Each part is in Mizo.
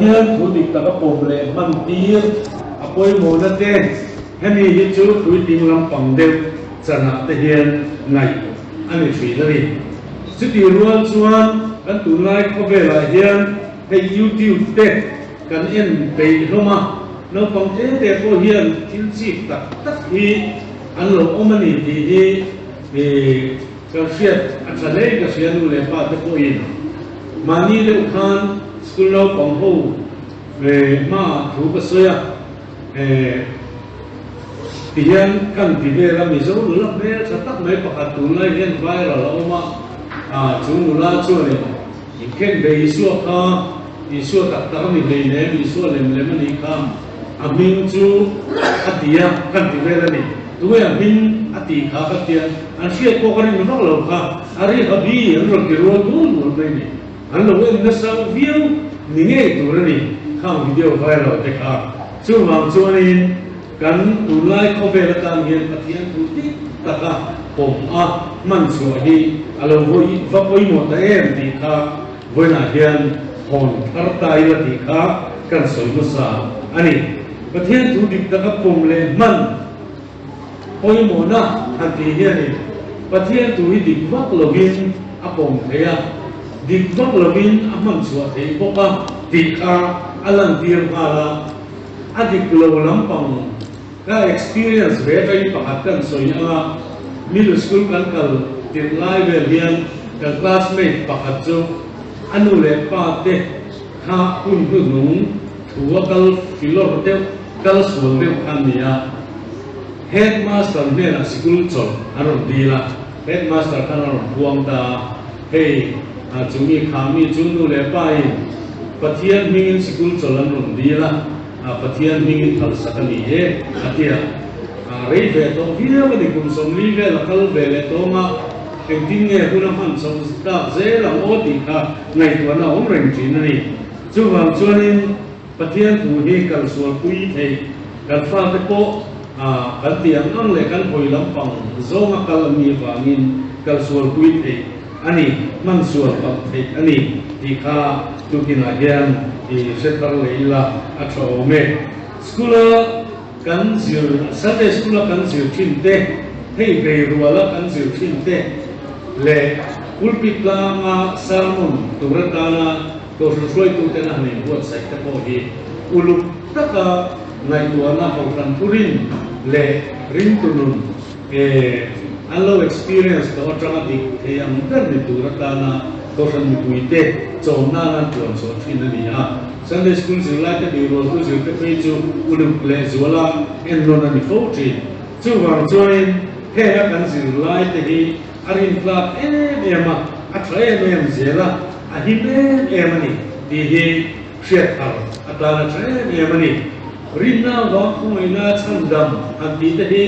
Pathian thu dik taka pawm leh hman tir a pawimawhna te, hemi hi chu puitling lampang deuh chanah te hian ngaih a ni thin a ni. Chutih rual chuan kan tunlai khawvelah hian hei YouTube te kan en peih hlawm a, naupang te te pawh hian thil chik tak tak hi an lo awm a ni tih hi Kan hriat a tha hle ka hria nu leh pa te pawhin mahni deuh khan school naupang ho hmaah thu ka sawi a, tihian kan ti vel a Mizo nula hmel tha tak mai pakhat tunlai hian viral a awm a, chu nula chuanin inkhen ve Isua kha Isua tak tak a ni hleinem Isua lem lem a nih kha a hming chu a ti a kan ti vel a ni. Tunge a hming a tih kha ka tian an hriat pawh ka rin vak lo kha a ri habi an rawn ti rual dul dul mai ni. An lo en nasa viau ni ngei tur a ni khang video viral te kha. Chuvang chuanin kan tunlai khawvel atan hian Pathian thu dik taka pawm a hman chhuah hi a lo vawi va pawimawh ta em tih kha vawiinah hian hawn thar ta ila tih kha kan sawi hmasa a ni. Pathian thu dik taka pawm leh hman pawimawhna han tih hianin Pathian thu hi dik vak lovin a pawm thei a, dik vak lovin a hman chhuah theih bawk a tih kha a lantir nghal a. A dik lo lampang ka experience ve aṭangin pakhat kan sawi ang a, middle school kan kal tirh lai vel hian kan classmate pakhat chu a nu leh pa te kha hun hnuhnung thu a kal filawr deuh, kal sual deuh kha an ni a. Headmaster hnenah sikul chawlh an rawn dil a, headmaster khan a rawn puang ta a, hei chu mi kha mi chu nu leh pa in Pathian hmingin sikul chawlh an rawn dil a, Pathian hmingin phalsak a ni e a ti a. Rei ve tawh viau a ni, kum 40 vel a kal ve leh tawng a, engtin nge hun a hman chhoh tak zel ang aw tih kha ngaihtuahna a awm reng thin a ni. Chuvang chuanin Pathian thu hi kal sualpui theih kan fate pawh kan tih ang ang leh kan hawi lampang zawnga kal an nih avangin kal sualpui theih a ni, hman sual palh theih a ni tih kha tukinah hian i hre thar leh ila a tha awm e. School-a kan zir, Sunday School-a kan zir thin te, hei beiruala kan zir thin te leh pulpit tlanga sermon tur atana Kohhran hruaituten a han inbuatsaih te pawh hi uluk taka ngaihtuahna Kohhran thurin leh ringtunun an lo experience tawh atanga dik thei ang ber ni tur atana Kohhran mipuite chawm nana an tuan chhuah thin a ni a. Sunday School zirlaite birualtu zirte phei chu uluk leh zuala ennawn a ni fo thin. Chuvang chuanin henga kan zirlaite hi a rintlak em em a, a tha em em zel a, a him em em a ni tih hi hriat thar atan a tha em em a ni. Rinna avang khawngaihna chhandam han tih te hi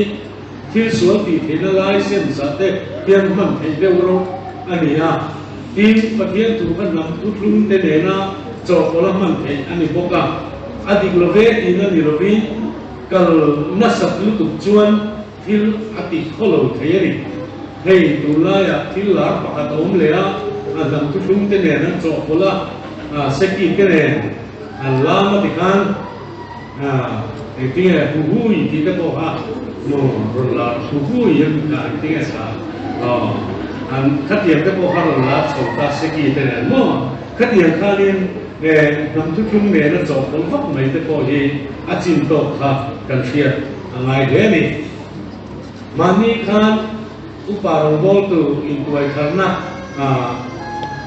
thil sual tih theihna license ah te hian hman theih deuh rawh a ni a, tin Pathian thu kha hnam thuthlung te nena chawhpawlh a hman theih a ni bawk a, a dik lo ve tihna ni lovin kal nasat lutuk chuan Thil a ti khaw lo thei a ni. Hei tunlaiah thil lar pakhat a awm leh a, a hnam thuthlung te nen an chawhpawlh a, seki te nen an lam a ti khan engtinge huhui tih te pawh kha maw rawn lar huhui an ti kha engtinge sa aw an khatiang te pawh kha rawn lar chho ta seki te nen maw khatiang khanin hnam thuthlung nen a chawhpawlh vak mai te pawh hi a chin tawk kha kan hriat A ngai hle a ni. Mahni khan upa rawngbawltu intuai tharna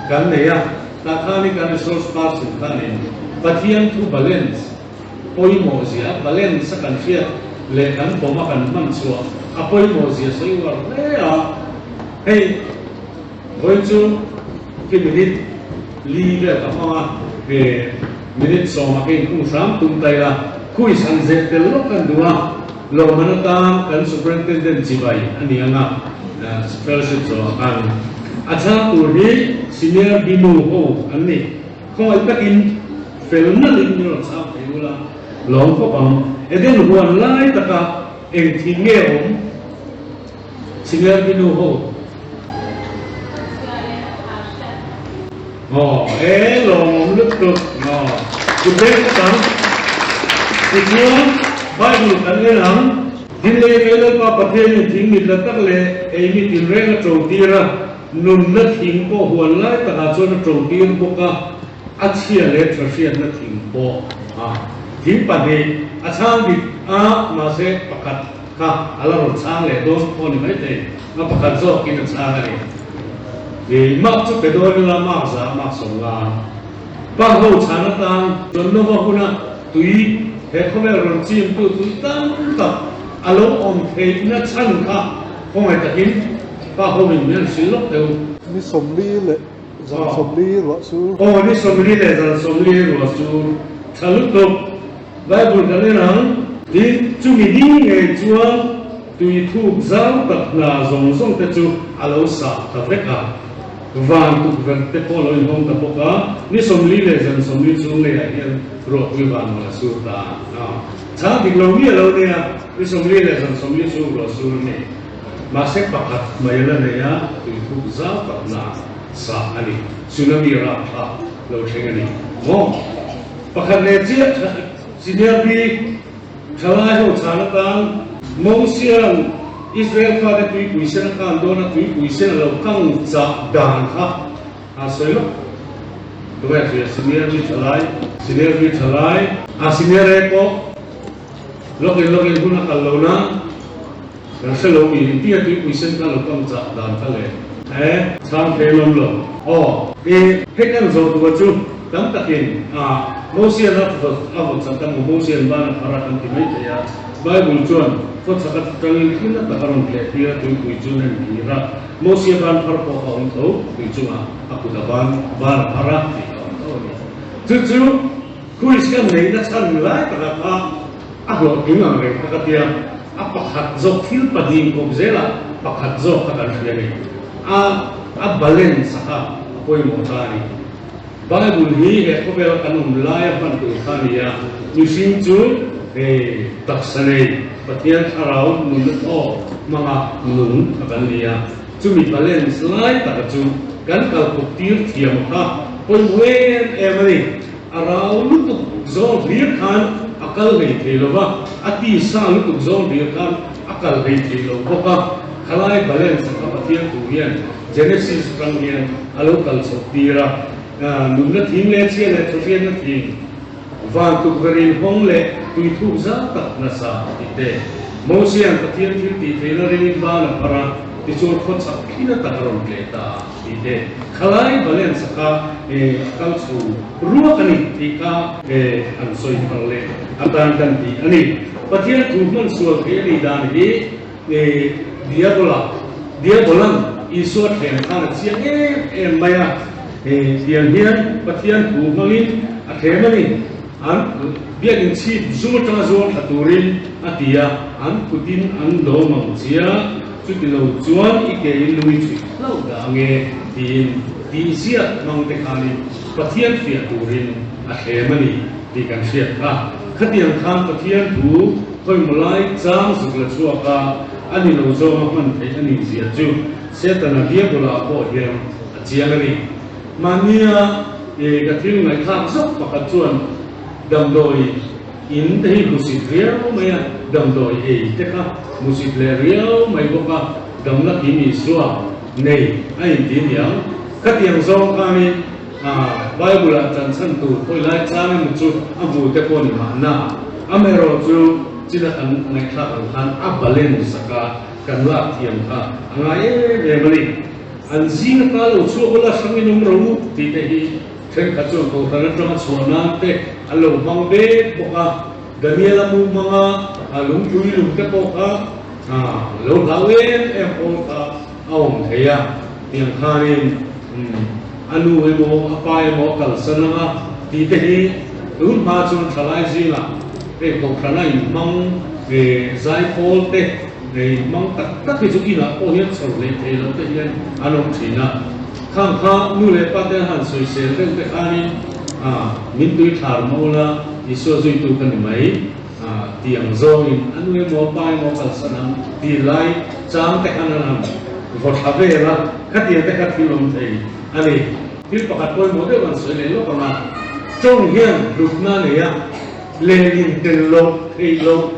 kan nei a, tah khan i kan resource person khanin Pathian thu balance pawimawh zia, a balance a kan hriat leh kan pawm a kan hman chhuah a pawimawh zia sawi uar hle a. Hei vawi chu khi minute li vel ka hmang a, Minute sawma ka inkhung hram tum ta ila, quiz han zeh tel lawk kan duh a, lawmman atan kan Superintendent chibai a ni ang a, fellowship zawhah khan a chhang tur hi Senior Binu ho an ni. Khawngaih takin fel nalhin min rawn chhang thei ula lawm khawp ang. Eden huan lai taka eng thing nge awm Senior Binu ho? Aw e lawmawm lutuk aw. Kut beng phawt ang. Tichuan, Bible kan en ang. Tin lei lei Lalpa Pathianin thing mit la tak leh ei mi tinreng a ṭo tir a, nunna thing pawh huan lai takah chuan a ṭo tir bawk a, a chhia leh ṭha hriatna thing pawh a thing pahnih a chhang dik a, mahse pakhat kha a la rawn chhang leh dawn pawh a ni maithei, a pakhat zawkin a chhang a ni. I mark chu pe dawn ila mark za mark 50. Pa ho chhan atan chuan Nova huna tui he khawvel rawn chimtu tui tam tak a lo awm theihna chhan kha khawngaih takin pa hoin min han hrilh lawk teh u. Ni 40 leh zan 40 ruah sur. Aw, ni 40 leh zan 40 ruah sur tha lutuk. Bible kan en ang. Tin, chumi ni ngei chuan tui thuk zau tak hna zawng zawng te chu a lo sah ta vek a. Van tukverh te pawh a lo inhawng ta bawk a, ni 40 leh zan 40 chung leiah hian ruahpui van rawn a sur ta a. Chhang dik lo mi a lo nei a, ni 40 leh zan 40 chung ruah sur a ni. Mahse pakhat mai a la nei a, tui thuk zau tak na sah a ni. Tsunami rapthlak lo thleng a ni maw? Pakhat leh chiah Senior bik thalai ho chhan atan Mosia'n Israel fate tuipui sen a khan dawn a, tuipui sen a lo kang chah dan kha a sawi lawk. Tunge hria Senior bik thalai, Senior bik thalai, a senior e pawh lawkin lawkin hun a kal lo na. Kan hre lo mi engtin a tuipui sen kha lo kang chah dan kha le. E chhang thei lawm lo. Aw. E hei kan zawh duh a chu tam takin a Mosian a a vaw chak a maw Mosian ban a phar a kan ti mai thei a. Bible chuan khaw chak a tangin thil na tak a rawn tleh tir a tuipui chu nem kir a. Mosia ban phar pawh a awm tho tui chungah a kut a ban ban a phar a tih a awm tho a ni. Chu chu Quiz kan neihna chhan lai takah kha A hlawhtling ang reng kha ka tia, a pakhat zawk thil pahnih kawp zelah pakhat zawk kha kan hria a ni. A a balance a kha a pawimawh ta a ni. Bible hi he khawvela kan awm laia hman tur kha a ni a, mihring chu hei taksa nei Pathian thlarau nunna thaw hmanga nung kha kan ni a, chumi balance lai taka chu kan kalkawp tir thiam kha pawimawh em em a ni. A rau lutuk zawng hlir khan a kal hlei thei lo va, a tisa lutuk zawng hlir khan a kal hlei thei lo bawk a. Khalai balance kha Pathian thu hian Genesis atang hian a lo kal chhoh tir a. Nunna thing leh chhia leh thawhriatna thing, van tukverh inhawng leh tui thuk zau tak nasa a ti te. Mosia'n Pathian thil tih theihna ringin ban a phar a, tichuan khawchhak thina tak a rawn tleh ta a. Tih te, khalai balance kha a kal chho ruak a ni tih kha an sawi thar leh atan kan ti a ni. Pathian thu hman sual theih a nih dan hi Diabola, Diabolan Isua thlem khan a chiang em em mai a, tiang hian Pathian thu hmangin a thlem a ni. An biakin chhip zum atanga zuar thla turin a ti a, an kutin an dawm ang chia. Chuti lo chuan i ke in lung i chhuih hlauh dah ange tiin tih ziak hmang te khanin Pathian fiah turin a thlem a ni tih kan hriat kha. Khatiang khan Pathian thu khawimaw lai chang zuk la chhuak a, a ni lo zawnga hman theih a nih zia chu Setana Diabola pawh hian a chiang a ni. Mahnia ka thil ngaihthlak zawk pakhat chuan damdawi In te hi hmusit riau mai a, damdawi ei te kha hmusit leh riau mai bawk a, damna kim Isua nei a inti niang. Khatiang zawng khanin Bible-ah chanchan tur khawi lai chang emaw chu a hmu te pawh ni mahna, amaherawh chu china kan ngaihthlak ang khan a balance aka kan lak thiam kha a ngai em em a ni. An zing ata lo chhuak ula hrangin awm ro u tih te hi Thenkhat chuan Kohhran atanga chhuah nan te an lo hmang vek bawk a, Daniel-a mumanga lungpui lung te pawh kha lo hlau em em pawl kha a awm thei a, tiang khanin a nu emaw a pa emaw a kalsan ang a tih te hi tun hma chuan thalai zingah hei Kohhrana inhmang zaipawl te inhmang tak tak hi chu inah pawh hian chhawr hlei thei lo te hian an awm thin a. Khang kha nu leh pa te han sawisel deuh te khanin min tui thlar mawl a, Isua zuitu ka ni mai tih ang zawngin a nu emaw pa emaw kalsan ang tih lai chang te khan an han vaw thla vel a, khatiang te kha thil awm thei a ni. Thil pakhat pawimawh deuh an sawi leh lawk ang a. Tawng hian hlutna a nei a, lehlin tel loh theih loh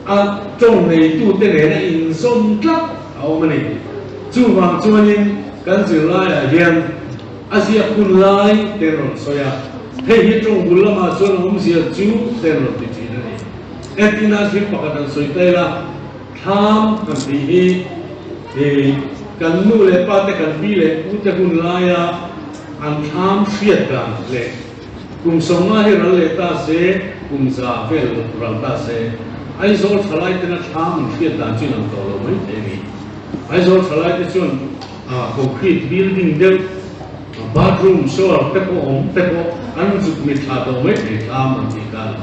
a tawng neitute nena inzawm tlat a awm a ni. Chuvang chuanin kan zirlaiah hian a ziak hun lai te an rawn sawi a, hei hi tawng bul lamah chuan a awmzia chu te an rawn ti thin a ni. Entirna thil pakhat an sawi ta ila, thlam kan tih hi ih kan nu leh pa te kan pi leh pu te hun laia an thlam hriat dan leh kum 50 hi ral leh ta se, kum 100 vel ral ta se, Aizawl thalai tena thlam an hriat dan chu inang tawh lo mai thei a ni. Aizawl thalai te chuan concrete building deuh, bathroom, shower te pawh awm te pawh an zuk mitthla tawh mai thei thlam an tih khan.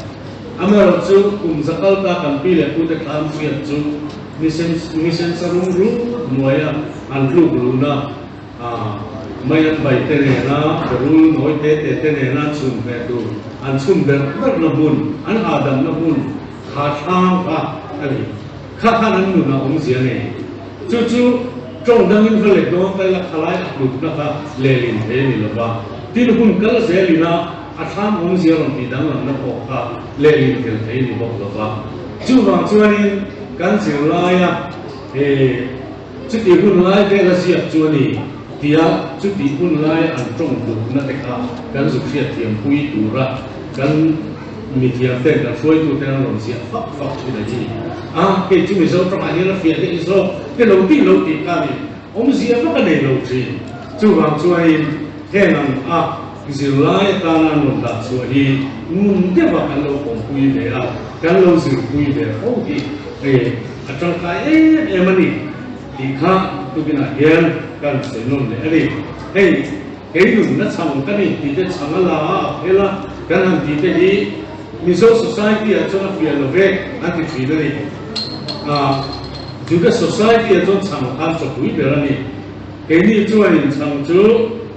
Amaherawh chu kum za kal ta kan pi leh pute thlam hriat chu nisen nisen sa rum rut hnuaia an tluk luna mei an bai te nena berul nawi te te te nena chhun hmeh tur an chhun berh berhna hmun an hahdamna hmun kha thlang kha a ni. Kha khan an nun a awmzia nei. Chu chu tawng dangin va let dawn ta ila khalai a hlutna kha lehlin thei a ni lo va. Tin hun kal zelin a a thlam awmzia rawn tih danglamna pawh kha lehlin tel thei a ni bawk lo va. Chuvang chuanin kan zirlaia he chutih hun lai vela ziak chu a ni tia chutih hun laia an tawng hlutna te kha kan zuk hriatthiam pui tura kan Mithiam ten kan hruaitu ten an rawn ziah fak fak thin a ni a, kei chu Mizo tangah hian a fiah daih zawk te lo tih lo tih kha a ni, awmzia vak a nei lo thin. Chuvang chuanin heng ang a zirlai atana an rawn dah chhuah hi ngun deuha kan lo pawmpui ve a, kan lo zirpui ve fo hi hei a tangkai em em a ni tih kha tukinah hian kan sawi nawn leh a ni. Hei. Kei nunna chhang ka ni tih te chhang a la a, a phel a, kan han tih te hi Mizo society ah chuan a fiah lo ve an ti thin a ni. Ah, Juda society ah chuan chhang khan chawpui ber a ni. Keini chuanin chhang chu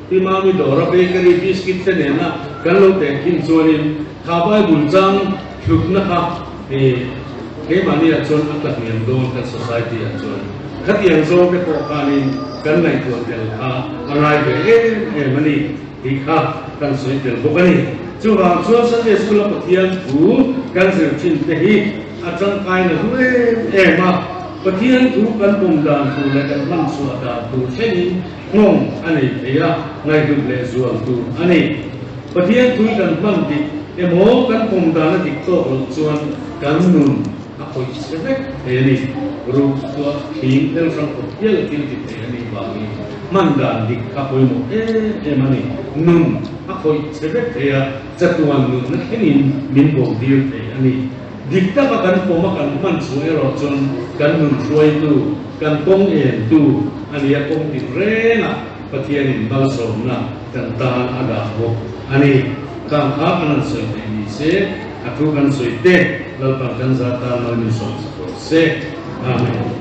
Pi Mami dawra bakery biscuit te nena kan lo tehkhin chuanin kha Bible chang hlutna kha eh keimahni ah chuan a tla hniam dawn kan society ah chuan. Khatiang zawng te pawh khanin kan ngaihtuah tel kha a ngai ve em em a ni tih kha kan sawi tel bawk a ni. Chuvang chuan Sunday School a Pathian thu kan zir thin te hi a tangkaina hlu em em a, Pathian thu kan pawm dan tur leh kan hman chhuah dan tur thlengin nghawng a nei thei a, ngaihhlut leh zual tur a ni. Pathian thu hi kan hman dik emaw kan pawm dan a dik tawk loh chuan kan nun A khawih chhe vek thei a ni. Ruk chuah thing tel hrang khawp hial a thil ti thei a nih vangin hman dan dik kha pawimawh em em a ni. Nun a khawih chhe vek thei a, chatuan nunna thlengin min botir thei a ni. Dik taka kan pawm a kan hman chhuah erawh chuan kan nun hruaitu, kan kawng entu a ni a, kawng tin rengah Pathianin malsawmna kan tan a dah bawk a ni. Khang kha kan han sawi theih ni se, a thu kan sawi te Lalpan kan zat tan mal min sawm sak rawh se. Amen.